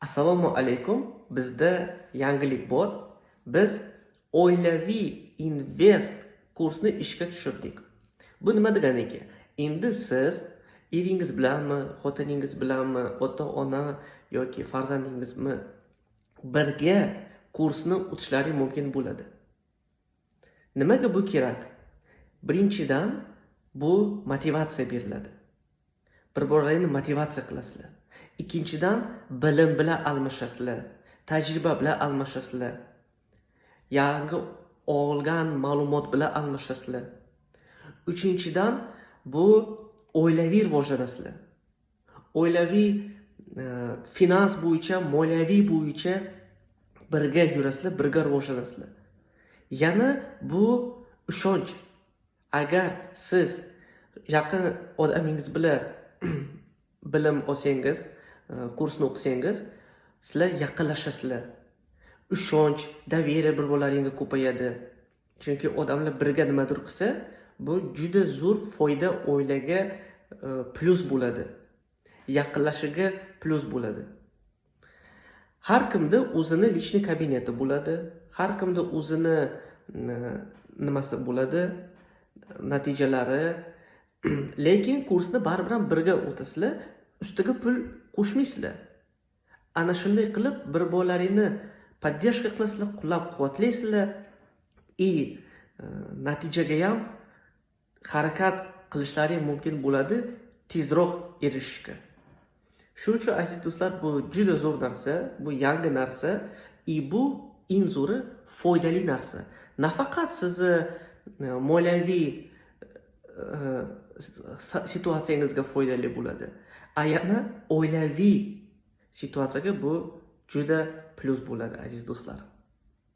Assalomu alaykum. Bizda yangilik bor. Biz oilaviy invest kursni ishga tushirdik. Bu nima deganiki? Endi siz eringiz bilanmi, xotiningiz bilanmi, ota-ona yoki farzandingizmi, birga kursni o'tishlari mumkin bo'ladi. Nimaga bu kerak? Birinchidan, bu motivatsiya beriladi. Bir-birlaringni motivatsiya qilasizlar. Ikkinchidan, bilim bilan almashasizlar, tajriba bilan almashasizlar. Yangi olgan ma'lumot bilan almashasizlar. Uchinchidan, bu oilaviy rivojlanasizlar. Oilaviy finans bo'yicha, moliyaviy bo'yicha birga yurasizlar, birga rivojlanasizlar. Yana bu ishonch. Agar siz yaqin odamingiz bilan bilim olsangiz, kursni o'qisangiz, sizlar yaqinlashasizlar. Ishonch, доверие bir-birlaringga ko'payadi. Chunki odamlar birga nimadir qilsa, bu juda zo'r foyda, oilaga plyus bo'ladi. Yaqinlashishiga plyus bo'ladi. Har kimda o'zini личный kabineti bo'ladi. Har kimda o'zini nimasi bo'ladi, natijalari. Lekin kursni baribir ham birga o'tasizlar, ustiga pul qo'shmaysizlar. Ana shunday qilib bir-birlaringni поддержка qilasizlar, qo'llab-quvvatlaysizlar и natijaga ham harakat qilishlaring mumkin bo'ladi, tezroq erishishga. Shuning uchun, aziz do'stlar, bu juda zo'r narsa, bu yangi narsa и bu eng zo'ri foydali narsa. Nafaqat sizni moliyaviy situatsiyangizga foydali bo'ladi, a yana oilaviy situatsiyaga bu juda plyus bo'ladi, aziz do'stlar.